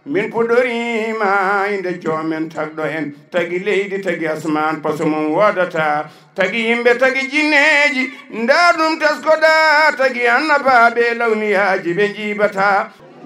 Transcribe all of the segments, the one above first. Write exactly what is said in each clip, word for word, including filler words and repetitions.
Min puɗɗoriima innde joomen tagɗo en, tagi leydi, tagi asmaan, paso mum woodata, tagi yimɓe, tagi jinneeji, ndaa ɗum teskoɗaa, tagi annabaaɓe lawniyaaji ɓe njiibataa.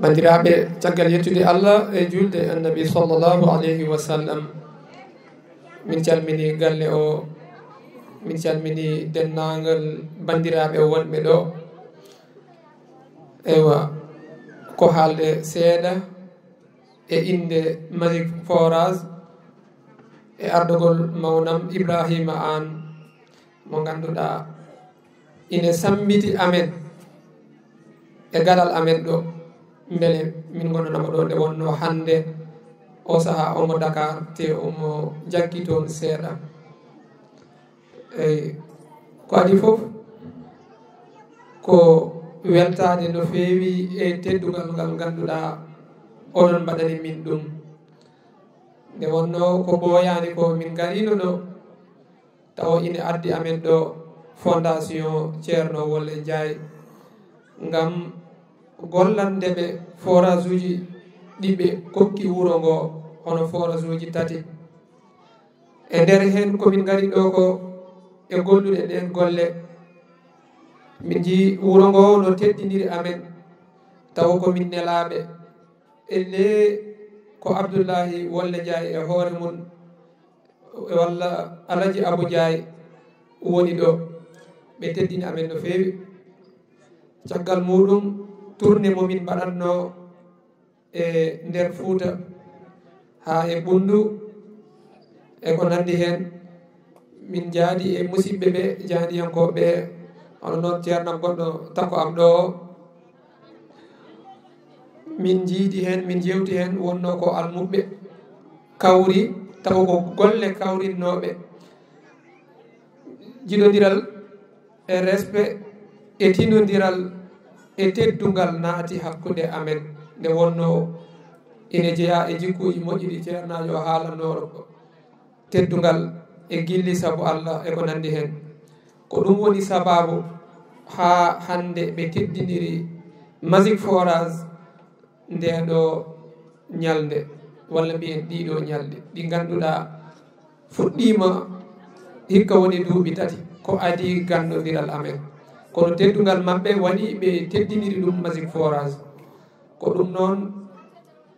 Banndiraaɓe, caggal yettude Allah e juulde Annabi sallallahu alayhi wa sallam, min calminii galle o, min calminii denndaangal banndiraaɓe wonɓe ɗo. Eywa, ko haalde seeɗa e innde Magic Forage e ardogol mawnam Ibrahima Aan, mo ngannduɗaa ine sammbiti amen e gaɗal amen ɗo, mbele min ngonanamo ɗo nde wonnoo hannde o sahaa omo Dakar, te omo jaggi toon seeɗa. Eyi, ko adii fof ko weltaade no feewi e teddungal ngal ngannduɗaa onon mbaɗani min ɗum. Nde wonnoo ko ɓooyaani ko min ngariino ɗo, tawa ine addi amen ɗo Fondation Ceerno Wolle Njaay ngam gollande ɓe forage uji ɗi ɓe kokki wuro ngo, hono forage uji tati. E nder heen ko min ngari ɗo ko e gollude ɗeen golle. Min njii wuro ngo no teddiniri amen, tawa ko min nelaaɓe. Ellee ko Abdullahi Wolle Njaay e hoore mum, walla Alaji Abu Njaay woni ɗo. Ɓe teddini amen no feewi. Caggal muɗum, tournée mo min mbaɗatno e nder Fuuta, haa e Ɓunndu, e ko nanndi heen. Min njaadi e musidɓe ɓe, jaadiyankooɓe ɓe, hono noon ceernam goɗɗo takko am ɗo o. Min njiidi heen, min njeewti heen, wonnoo ko almuɓɓe kawri, tawa ko golle kawrinnooɓe. Jiɗondiral e respect e tinondiral e teddungal naati hakkunde amen, nde wonnoo ine jeyaa e jikkuuji moƴƴi ɗi ceernaajo o haalannoo, teddungal e gilli sabu Allah e ko nanndi heen. Ko ɗum woni sabaabu haa hannde ɓe teddiniri Magic Forage ndee ɗoo ñalnde, walla mbiyen ɗii ɗoo ñalɗi, ɗi ngannduɗaa fuɗɗiima hikka woni duuɓi tati, ko adii ganndondiral amen. Kono teddungal maɓɓe waɗi ɓe teddiniri ɗum Magic Forage. Ko ɗum noon,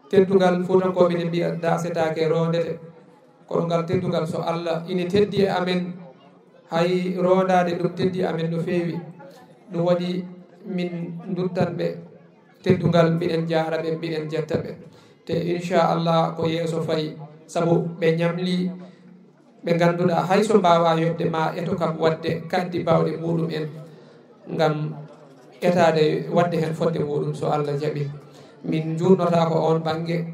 teddungal Fuutankooɓe ne mbiya daasetaake roondete. Kono ngal teddungal, so Allah ine teddi e amen, hay roondaade ɗum teddi amen no feewi. Ɗum waɗi min nduttan ɓe teddungal, mbiɗen jaara ɓe, mbiɗen jetta ɓe. Te inchallah ko yeeso fayi, sabu ɓe ñamli, ɓe ngannduɗaa hay so mbaawaa yoɓde ma eto kam waɗde kaddi baawɗe muɗum en ngam etaade waɗde heen fodde muɗum, so Allah jaɓi. Min njuurnotaako oon bannge,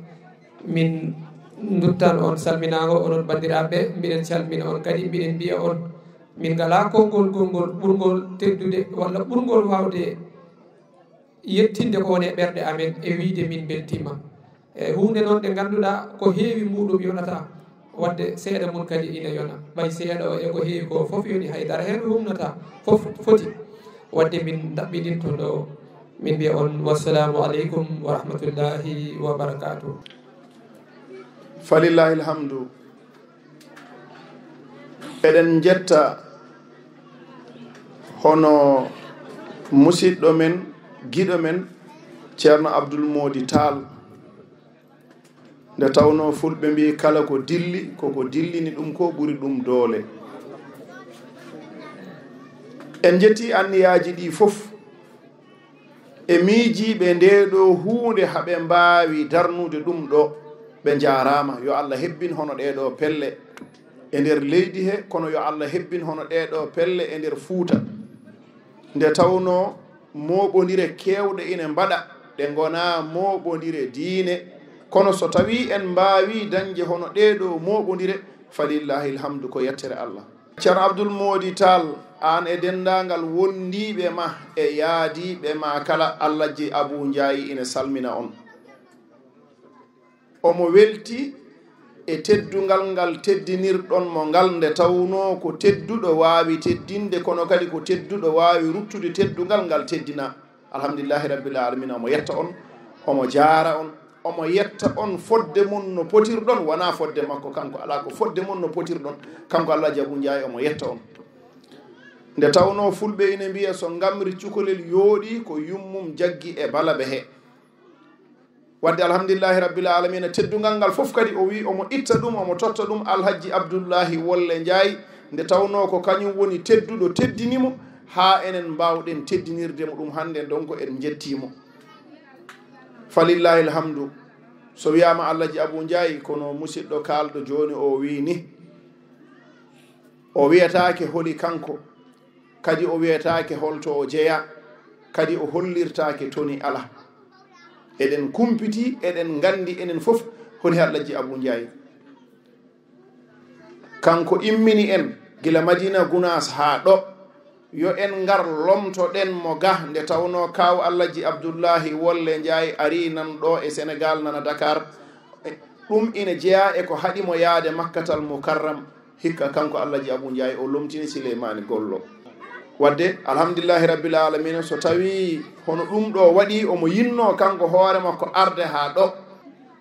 min nduttan on salminaango, onon banndiraaɓe, mbiɗen calmina on kadi, mbiɗen mbiya on, min ngalaa konngol, konngol ɓurngol teddude walla ɓurngol waawde yettinde ko woni e ɓerɗe amen e wiyde min mbeltiima. E huunde noon nde ngannduɗaa ko heewi muɗum yonata, waɗde seeɗa mum kadi ina yona. Ɓay seeɗa o e ko heewi ko fof yoni, hay dara heen humnata, fof foti. Waɗde min ɗaɓɓiɗinto ɗo, min mbiya on wassalamu aleykum wa rahmatullahi wa barakatuh. Falillahi alhamdu. Eɗen njetta hono musiɗɗo men, giɗo men, Ceerno Abdul Moodi Taal. Nde tawnoo fulɓe mbii, kala ko dilli, ko ko dillini ɗum ko ɓuri ɗum doole. En njettii anniyaaji ɗii fof. E miijiiɓe ndee ɗoo huunde, haɓe mbaawi darnude ɗum ɗo, ɓe njaaraama. Yo Allah hebbin hono ɗee ɗoo pelle e nder leydi he, kono yo Allah hebbin hono ɗee ɗoo pelle e nder Fuuta. Nde tawnoo mooɓondire keewɗe ine mbaɗa, ɗe ngonaa mooɓondire diine, kono so tawii en mbaawii dañde hono ɗee ɗoo mooɓondire, falillahil hamdu, ko yettere Allah. Ceerno Abdul Moodi Taal, aan e denndaangal wondiiɓe ma e yaadiiɓe ma kala, Allajji Abuu Njaay ine salmina on. Omo welti e teddungal ngal teddinirɗon mo ngal, nde tawnoo ko tedduɗo waawi teddinde, kono kadi ko tedduɗo waawi ruttude teddungal ngal teddina. Alhamdulillahi Rabbil Aalamiina, omo yetta on, omo jaara on. omo yetta on fodde mon no potirɗon, wonaa fodde makko kanko, alaa, ko fodde mon no potirɗon, kanko Alhaji Abuu Njaay, omo yetta on. Nde tawnoo fulɓe ina mbiya, so ngamri cukalel yooɗii, ko yummum jaggi e balabe he. Wadde, alhamdulillahi rabbil alamina, teddungal ngal fof kadi o wi omo itta ɗum, omo totta ɗum Alhaji Abdullahi Wolle Njaay, nde tawnoo ko kañum woni tedduɗo, teddini mo, haa enen mbaawɗen teddinirde mo ɗum hannde. Donc, en njettii mo. Falillahi alhamdu. So wiyaama Alhaji Abuu Njaay, kono musiɗɗo kaalɗo jooni o wi ni, o wiyataake holi kanko, kadi o wiyataake holto o jeyaa, kadi o hollirtaake toni alaa. Eɗen kumpiti, eɗen nganndi enen fof holi Alhaji Abuu Njaay. Kanko immini en gila Madina Gunaas haa ɗo, yo en ngar lomtoɗen mo ga, nde tawnoo kaaw Alhaji Abdullahi Wolle Njaay arii nan ɗo e Senegaal, nana Dakar. Ɗum ina jeyaa e ko haɗi mo yaade Makkatal Mukarram. Hikka kanko Alhaji Abuu Njaay o lomtini Sileymaani Gollo. Wadde, alhamdulillahi rabbil alamina, so tawii hono ɗum ɗo waɗii, omo yinnoo kanko hoore makko arde haa ɗo,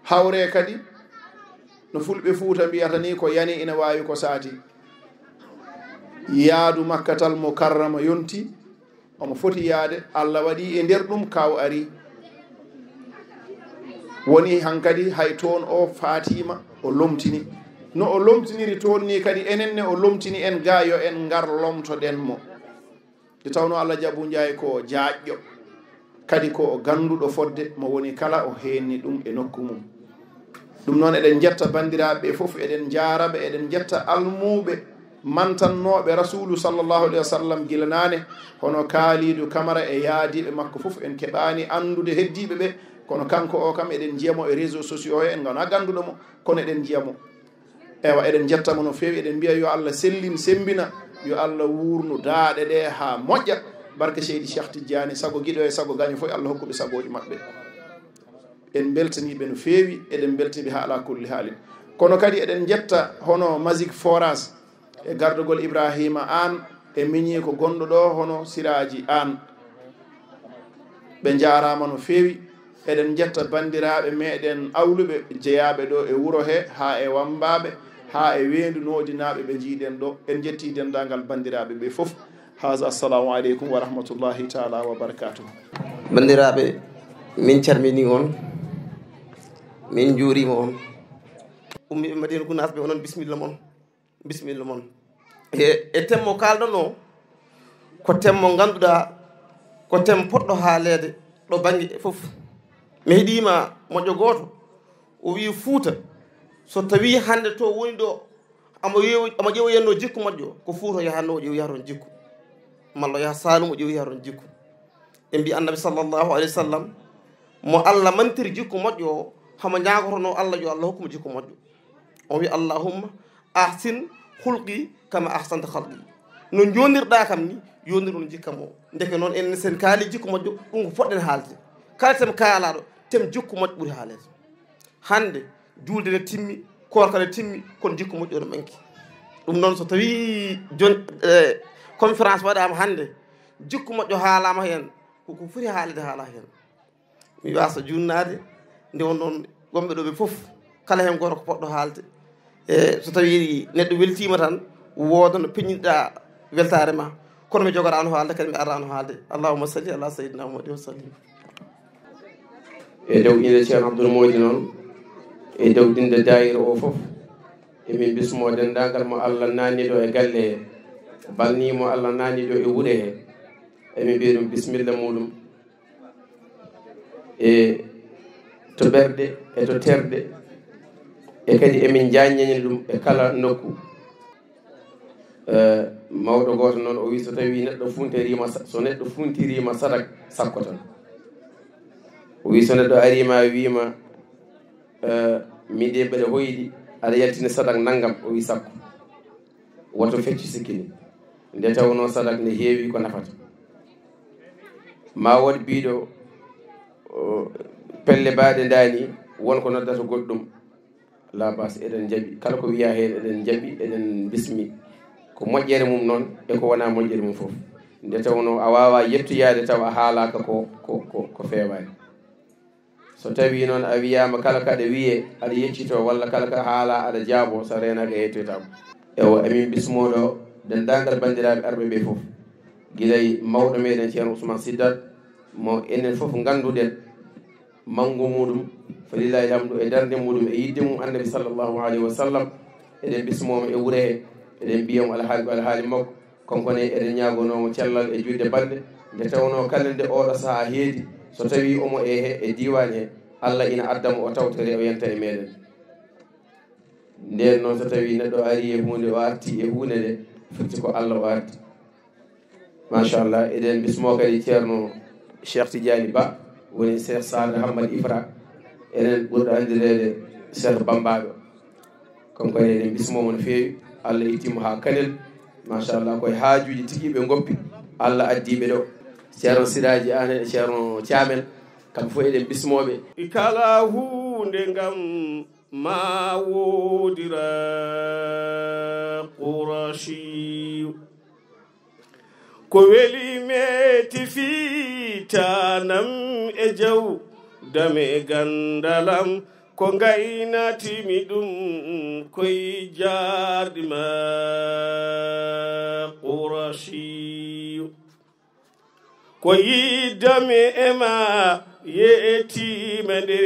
hawree kadi, no fulɓe Fuuta mbiyata ni, ko yani ina waawi ko saati. Yaadu Makkatal Mukarrama yonti, omo foti yaade, Allah waɗi e nder ɗum kaaw ari. Woni hankadi hay toon o faatiima, o lomtini. No o lomtiniri toon ni kadi, enen ne o lomtini en ga, yo en ngar lomtoɗen mo. Nde tawnoo Alhaji Abuu Njaay ko jaajɗo, kadi ko o gannduɗo fodde mo woni kala, o heenni ɗum e nokku mum. Ɗum noon, eɗen njetta banndiraaɓe ɓe fof, eɗen njaara ɓe, eɗen njetta almuuɓe mantannooɓe Rasuulu sallallahu alayhi wa sallam gila naane, hono Kaaliidu Kamara e yaadiiɓe makko fof. En keɓaani anndude heddiiɓe ɓe, kono kanko o kam eɗen njiya mo e réseaux sociaux he, en nganaa gannduɗo mo, kono eɗen njiya mo. Ewa, eɗen njetta mo no feewi, eɗen mbiya yo Allah sellin, semmbina, yo Allah wuurnu daaɗe ɗe haa moƴƴa. Barke Seydi Cheikh Tidiane, sago giɗo e sago gaño fof, Allah hokku ɓe sagooji maɓɓe. En mbeltanii ɓe no feewi, eɗen mbeltanii ɓe haa alaa kulli haalin. Kono kadi eɗen njetta hono Magic Forage e gardagol Ibrahima Aan e miñiiko gonɗo ɗo hono Siraaji Aan. Ɓe njaaraama no feewi. Eɗen njetta banndiraaɓe meɗen awluɓe jeyaaɓe ɗo e wuro he, haa e Wammbaaɓe, haa e Weendu Noodinaaɓe ɓe njiiɗen ɗo. En njettii denndaangal banndiraaɓe ɓe fof. Haza, assalamu aleykum wa rahmatullahi taala wa barakatuh. Banndiraaɓe, min calminii on, min njuuriima on. Ummiiɓe Madina Gunaas ɓe, onon, bisimilla mon. Bisimilla mon. E, e thème mo kaalɗon o, ko thème mo ngannduɗaa, ko thème poɗɗo haaleede ɗo bannge fof. Mi heɗiima moƴƴo gooto, o wii Fuuta, so tawii hannde to woni ɗo, omo yew-, omo ƴeewoyatnoo jikku moƴƴo, ko Fuuta o yahatnoo, o ƴeewoyata toon jikku. Malla o yaha Saalum, o ƴeewoyata toon jikku. Ɓe mbii Annabi sallallahu alayhi wa sallam, mo Allah mantiri jikku moƴƴo o, hamo ñaagotonoo Allah, yo Allah hokku mo jikku moƴƴo. O wi, "Allahumma ahsin hulqi kama ahsanta khalqi." No njoondirɗaa kam ni, yondir on jikkam o. Ndeke noon, en sen kaali jikku moƴƴo, ɗum ko poɗɗen haalde. Kala tem kaalaaɗo, tem jikku moƴƴo ɓuri haaleede. Hannde, juulde ne timmi, koorka ne timmi, kono jikku moƴƴo ne manki. Ɗum noon, so tawii jon-, eh, conférence waɗaama hannde, jikku moƴƴo haalaama heen, ko ko foti haaleede haalaa heen. Mi waasa junnaade, nde won ɗon wonɓe ɗo ɓe fof, kala heen gooto ko poɗɗo haalde. E so tawii neɗɗo weltiima tan, wooda no peññiɗaa weltaare ma. Kono mi jogoraano haalde, kadi mi araano haalde. Allahumma salli ala sayyidina Muhammadin wa sallim. E dow inde Ceerno Abdul Moodi noon, e dow inde daayira o fof, emin bismoo denndaangal mo Allah naatni ɗo e galle he, balnii mo Allah naatni ɗo e wuɗe he. Emin mbiya ɗum bisimilla muɗum. E to ɓerɗe, e to terɗe, e kadi emin njaññañi ɗum e kala nokku. Eh, mawɗo gooto noon, o wi, so tawii neɗɗo funtiriima sa-, so neɗɗo funtiriima sadak, sakko tan. O wi, so neɗɗo ariima, wiima, eh, min de mbeɗa hoyɗi, aɗa yaltini sadak nanngam, o wi, sakko. Woto feccu sikkini. Nde tawnoo sadak ne heewi ko nafata. Ma wood biiɗo, o, pelle baaɗe ndaani, won ko noddata goɗɗum. Labas, eɗen njaɓi. Kala ko wiyaa heen, eɗen njaɓi, eɗen bismi. Ko moƴƴere mum noon, e ko wonaa moƴƴere mum fof. Nde tawnoo a waawaa yettoyaade tawa a haalaaka ko, ko, ko, ko feewaani. So tawii noon a wiyaama kala kaɗa wiyee, aɗa yeccitoo, walla kala ka haalaa, aɗa jaaboo, so a reenaaki a yettoytaako. Ewa, emin bismoo ɗo denndaangal banndiraaɓe arɓe ɓee fof. Gila e mawɗo meɗen Ceerno Ousmane Siddat, mo enen fof ngannduɗen manngu muɗum, falillaahi alhamdu, e darnde muɗum, e yiɗde mum Annabi sallallahu alayhi wa sallam. Eɗen bismoo mo e wuro he, eɗen mbiya mo alhaali ko alhaali makko. Kanko ne, eɗen ñaagonoo mo cellal e juutde balɗe, nde tawnoo kala nde ooɗo sahaa heedi, so tawii omo e he, e diiwaan he, Alla ina adda mo, o tawtore, o yanta e meɗen. Ndeen noon, so tawii neɗɗo arii e huunde, o artii e huunde nde, firti ko Alla o ardi. Machallah, eɗen bismoo kadi Ceerno Cheikh Tidiane Ba, woni Cheikh Saad Ahmad Ifra, enen ɓurɗo anndireede Cheikh Bambaaɗo. Kanko ne, eɗen bismoo mo no feewi. Alla ittii mo haa Kanel. Machallah, ko e haajuuji tigi ɓe ngoppi, Alla addii ɓe ɗo. Ceerno Siraaji Aan e Ceerno Caamel, kamɓe fof eɗen bismoo ɓe. I kala huunde ngam ma woodira Qurashiyu. Ko weli metti fitanam e jaw dame gandalam, ko ngaynatimi ɗum koy jaarɗi ma Qurashiyu. Ko yiddami e ma yeetima nde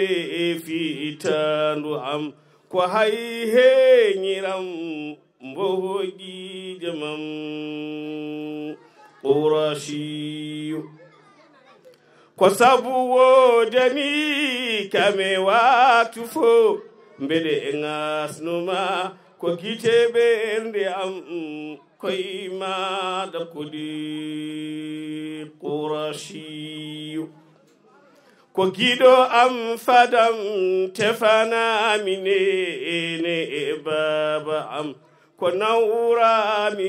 fitandu am, ko hay heñiram mbohoƴiije mam Qurashiyu. Ko sabu wodani kame waktu fo mbeɗe ngasnuma, ko gite ɓernde am koy maɗa kodi Qurashiyu. Ko giɗo am fadam tefanami nene e baba am, ko nawrami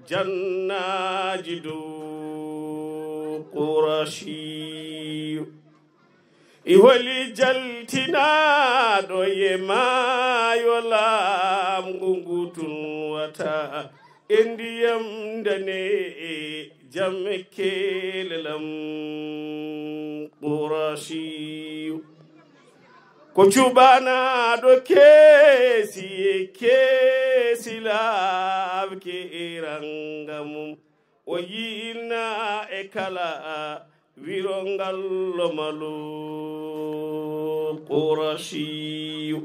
aljannaji dow Qurashiyu. I holi jaltinaɗo ye maayo lamgu ngu tunwata e ndiyam ndane e jam kelelam Qurashiyu. Ko cuɓanaɗo keesi e keesi laabke e ranga mum, o yiilna e kala wirongal lomalu Qurashiyu.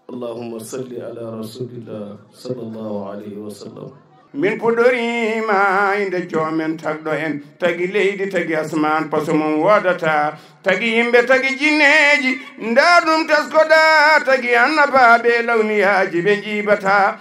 Allahumma salli ala rasulillah sallallahu alayhi wa sallam. Min puɗɗoriima innde joomen tagɗo en, tagi leydi, tagi asmaan, paso mum woodata, tagi yimɓe, tagi jinneeji, ndaa ɗum teskoɗa, tagi annabaaɓe lawniyaaji ɓe njiibata.